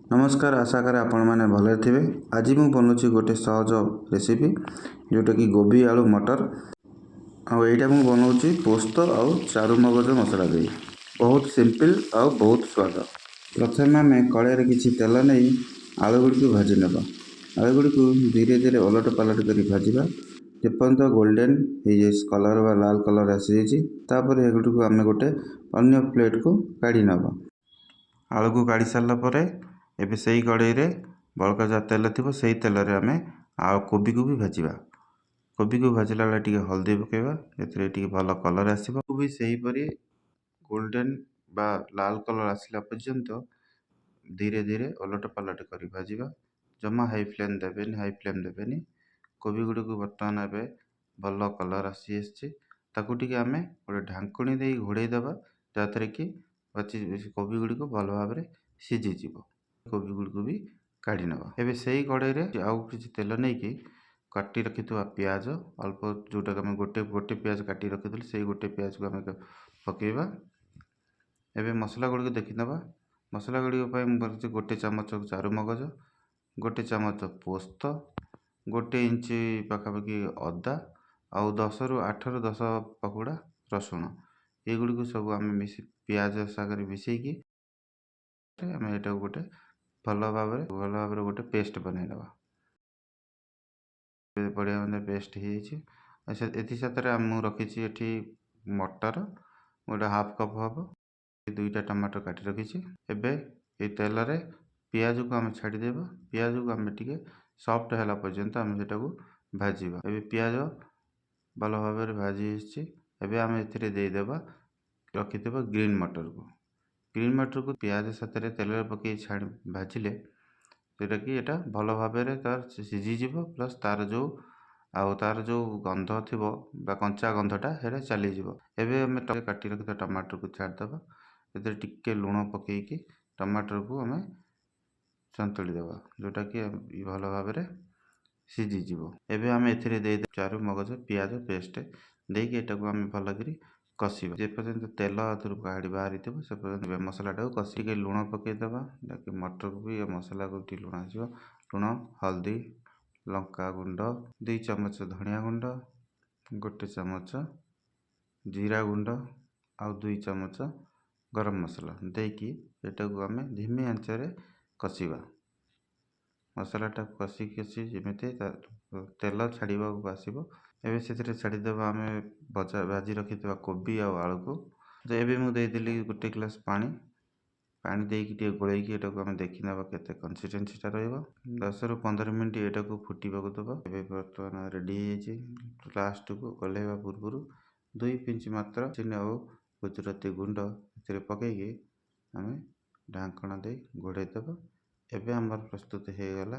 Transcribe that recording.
ନମସ୍କାର, ଆଶା କରେ ଆପଣମାନେ ଭଲରେ ଥିବେ। ଆଜି ମୁଁ ବନାଉଛି ଗୋଟେ ସହଜ ରେସିପି, ଯେଉଁଟାକି କୋବି ଆଳୁ ମଟର। ଆଉ ଏଇଟା ମୁଁ ବନାଉଛି ପୋସ୍ତ ଆଉ ଚାରୁମଗଜ ମସଲା ଦେଇ। ବହୁତ ସିମ୍ପଲ୍ ଆଉ ବହୁତ ସ୍ୱାଦ। ପ୍ରଥମେ ଆମେ କଡ଼େଇରେ କିଛି ତେଲ ନେଇ ଆଳୁ ଗୁଡ଼ିକୁ ଭାଜି ନେବା। ଆଳୁ ଗୁଡ଼ିକୁ ଧୀରେ ଧୀରେ ଓଲଟ ପାଲଟ କରି ଭାଜିବା, ଯେପର୍ଯ୍ୟନ୍ତ ଗୋଲ୍ଡେନ୍ ହେଇଯାଇଛି କଲର୍ ବା ଲାଲ କଲର୍ ଆସିଯାଇଛି। ତାପରେ ଏଗୁଡ଼ିକୁ ଆମେ ଗୋଟେ ଅନ୍ୟ ପ୍ଲେଟ୍କୁ କାଢ଼ି ନେବା। ଆଳୁକୁ କାଢ଼ି ସାରିଲା ପରେ ଏବେ ସେଇ କଡ଼େଇରେ ବଳକା ଯାହା ତେଲ ଥିବ, ସେଇ ତେଲରେ ଆମେ ଆଉ କୋବିକୁ ବି ଭାଜିବା। କୋବିକୁ ଭାଜିଲା ବେଳେ ଟିକେ ହଳଦୀ ପକାଇବା, ଏଥିରେ ଟିକେ ଭଲ କଲର୍ ଆସିବ ବି। ସେହିପରି ଗୋଲ୍ଡେନ୍ ବା ଲାଲ କଲର୍ ଆସିଲା ପର୍ଯ୍ୟନ୍ତ ଧୀରେ ଧୀରେ ଓଲଟ ପାଲଟ କରି ଭାଜିବା। ଜମା ହାଇ ଫ୍ଲେମ୍ ଦେବେନି, ହାଇ ଫ୍ଲେମ୍ ଦେବେନି। କୋବି ଗୁଡ଼ିକୁ ବର୍ତ୍ତମାନ ଏବେ ଭଲ କଲର୍ ଆସି ଆସିଛି। ତାକୁ ଟିକେ ଆମେ ଗୋଟେ ଢାଙ୍କୁଣୀ ଦେଇ ଘୋଡ଼େଇ ଦେବା, ଯାହାଥିରେ କି କୋବି ଗୁଡ଼ିକୁ ଭଲ ଭାବରେ ସିଝିଯିବ। କୋବି ଗୁଡ଼ିକୁ ବି କାଢ଼ି ନେବା। ଏବେ ସେଇ କଡ଼େଇରେ ଆଉ କିଛି ତେଲ ନେଇକି କାଟି ରଖିଥିବା ପିଆଜ ଅଳ୍ପ, ଯେଉଁଟାକୁ ଆମେ ଗୋଟେ ଗୋଟେ ପିଆଜ କାଟି ରଖିଥିଲୁ, ସେଇ ଗୋଟେ ପିଆଜକୁ ଆମେ ପକାଇବା। ଏବେ ମସଲା ଗୁଡ଼ିକୁ ଦେଖିନେବା। ମସଲା ଗୁଡ଼ିକ ପାଇଁ ମୁଁ କରିଛି ଗୋଟେ ଚାମଚ ଚାରୁମଗଜ, ଗୋଟେ ଚାମଚ ପୋସ୍ତ, 1 ଇଞ୍ଚ ପାଖାପାଖି ଅଦା ଆଉ 8ରୁ 10 ପାଖୁଡ଼ା ରସୁଣ। ଏଗୁଡ଼ିକୁ ସବୁ ଆମେ ମିଶି ପିଆଜ ସାଙ୍ଗରେ ମିଶାଇକି ଆମେ ଏଇଟାକୁ ଗୋଟେ ଭଲ ଭାବରେ ଗୋଟେ ପେଷ୍ଟ ବନେଇ ନେବା। ବଢ଼ିଆ ଭାବରେ ପେଷ୍ଟ ହେଇଯାଇଛି। ଏଥି ସାଥିରେ ମୁଁ ରଖିଛି ଏଠି ମଟର ଗୋଟେ ହାଫ୍ କପ୍ ହେବ, ଦୁଇଟା ଟମାଟୋ କାଟି ରଖିଛି। ଏବେ ଏଇ ତେଲରେ ପିଆଜକୁ ଆମେ ଛାଡ଼ିଦେବା। ପିଆଜକୁ ଆମେ ଟିକେ ସଫ୍ଟ ହେଲା ପର୍ଯ୍ୟନ୍ତ ଆମେ ସେଟାକୁ ଭାଜିବା। ଏବେ ପିଆଜ ଭଲ ଭାବରେ ଭାଜି ଆସିଛି। ଏବେ ଆମେ ଏଥିରେ ଦେଇଦେବା ରଖିଥିବା ଗ୍ରୀନ୍ ମଟରକୁ। ଗ୍ରୀନ୍ ମଟରକୁ ପିଆଜ ସାଥିରେ ତେଲରେ ପକାଇ ଛାଣି ଭାଜିଲେ ଯେଉଁଟାକି ଏଇଟା ଭଲ ଭାବରେ ତାର ସିଝିଯିବ, ପ୍ଲସ୍ ତାର ଯେଉଁ ଗନ୍ଧ ଥିବ ବା କଞ୍ଚା ଗନ୍ଧଟା, ସେଇଟା ଚାଲିଯିବ। ଏବେ ଆମେ କାଟି ରଖିଥିବା ଟମାଟରକୁ ଛାଡ଼ିଦେବା। ଏଥିରେ ଟିକେ ଲୁଣ ପକାଇକି ଟମାଟରକୁ ଆମେ ସନ୍ତୁଳି ଦେବା, ଯେଉଁଟାକି ଭଲ ଭାବରେ ସିଝିଯିବ। ଏବେ ଆମେ ଏଥିରେ ଦେଇ ଚାରୁ ମଗଜ ପିଆଜ ପେଷ୍ଟ ଦେଇକି ଏଟାକୁ ଆମେ ଭଲକରି କଷିବା। ଯେପର୍ଯ୍ୟନ୍ତ ତେଲ ଏଥିରୁ ବାହାରିଥିବ, ସେ ପର୍ଯ୍ୟନ୍ତ ମସଲାଟାକୁ କଷିକି ଲୁଣ ପକାଇଦେବା, ଯାହାକି ମଟରକୁ ବି ମସଲାକୁ ଟିକେ ଲୁଣ ଆସିବ। ଲୁଣ, ହଳଦୀ, ଲଙ୍କା ଗୁଣ୍ଡ 2 ଚାମଚ, ଧନିଆ ଗୁଣ୍ଡ 1 ଚାମଚ, ଜିରା ଗୁଣ୍ଡ ଆଉ 2 ଚାମଚ ଗରମ ମସଲା ଦେଇକି ଏଟାକୁ ଆମେ ଧିମି ଆଞ୍ଚରେ କଷିବା। ମସଲାଟା କଷି କଷି ଯେମିତି ତେଲ ଛାଡ଼ିବାକୁ ଆସିବ, ଏବେ ସେଥିରେ ଛାଡ଼ିଦେବା ଆମେ ଭାଜି ରଖିଥିବା କୋବି ଆଉ ଆଳୁକୁ। ଏବେ ମୁଁ ଦେଇଦେଲି ଗୋଟେ ଗ୍ଲାସ୍ ପାଣି। ପାଣି ଦେଇକି ଟିକେ ଗୋଳେଇକି ଏଟାକୁ ଆମେ ଦେଖିନେବା କେତେ କନସିଷ୍ଟେନ୍ସିଟା ରହିବ। 10ରୁ 15 ମିନିଟ୍ ଏଟାକୁ ଫୁଟିବାକୁ ଦେବା। ଏବେ ବର୍ତ୍ତମାନ ରେଡ଼ି ହେଇଯାଇଛି। ଲାଷ୍ଟକୁ ଓହ୍ଲାଇବା ପୂର୍ବରୁ 2 ପିଞ୍ଚ ମାତ୍ର ଚିନି ଆଉ ଗୁଜୁରାତି ଗୁଣ୍ଡ ଏଥିରେ ପକାଇକି ଆମେ ଢାଙ୍କଣା ଦେଇ ଘୋଡ଼େଇ ଦେବା। ଏବେ ଆମର ପ୍ରସ୍ତୁତ ହେଇଗଲା।